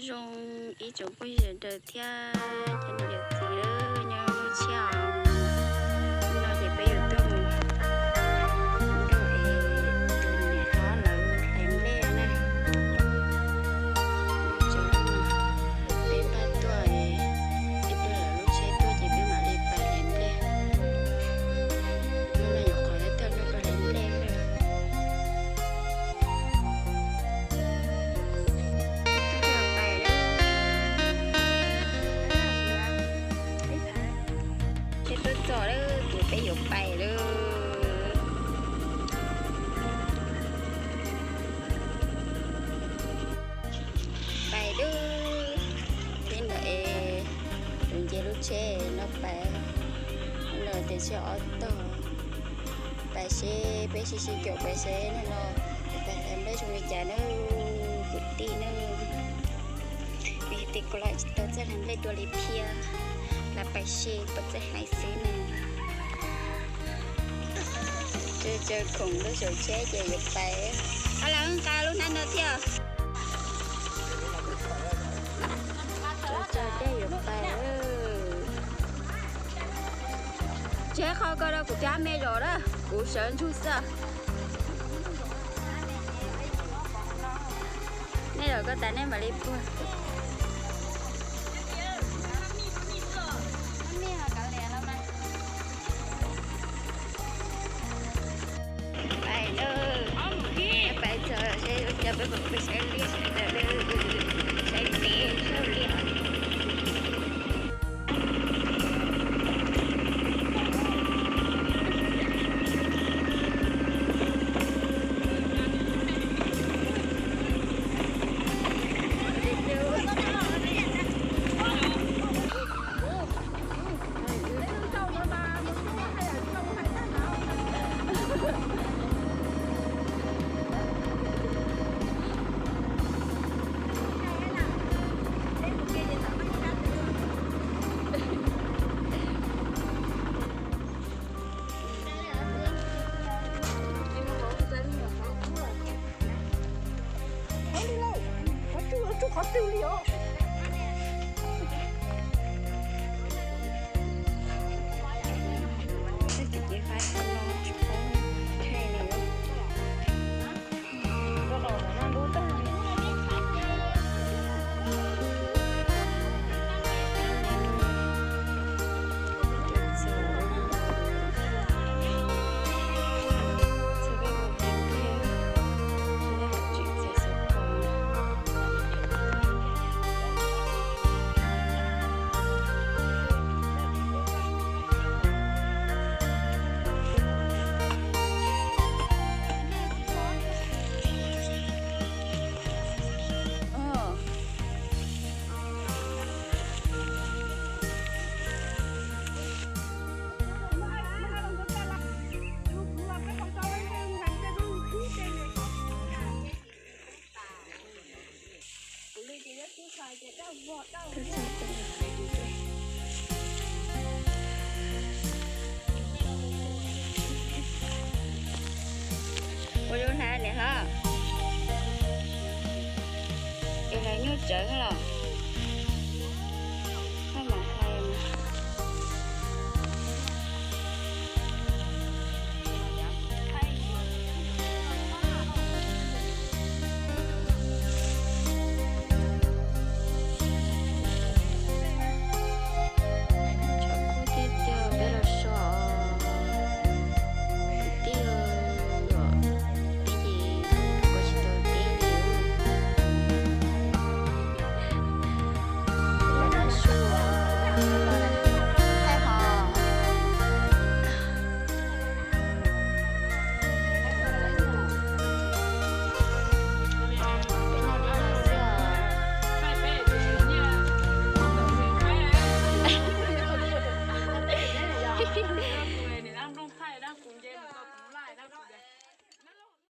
Zoo ib tsoom phooj ywg sawv daws thiab cov niam cov txiv nyob lub tsheb os. Hnub no ces peb yuav tuaj mus nrog es tus niam hlob lawv hlais nplej na. Peb npaj tuaj es peb tuaj lawv lub tsheb tuaj ces peb mam li pais hlais nplej. Hnub no yuav qhov tab tom nrog peb hlais nplej. Peb tuaj txog lawm ces peb yuav pais lawm. Pais lawm. Peb ntawd es yuav nce lub tsheb no pais, no tias tsheb ob tog. Pais seb peb sib sib caum pais seb no, pais hlais nplej zoo li cas na, kwv tij na. Vim tias kuv los tsis tau txawj hlais nplej dua li thiab, los pais seb puas txawj hlais xwb na. Tsaws khoom lub saum tsheb ces yuav pais. Ab, los nqa lub hnab no thiab. Tsaws dej yuav pais. Tsis hais qhov ko rau kuv cab me zos na, kuv sawv ntsug xwb. Nej zos ko tas nej mam li puag. Pais lawm, pais txog seb ua cas peb mam pais saib liaj sawv daws, saib peb saib liaj. Qhov twg li os. Ua zoo hnav niam hlob. Es lawv nyuaj tsawv los?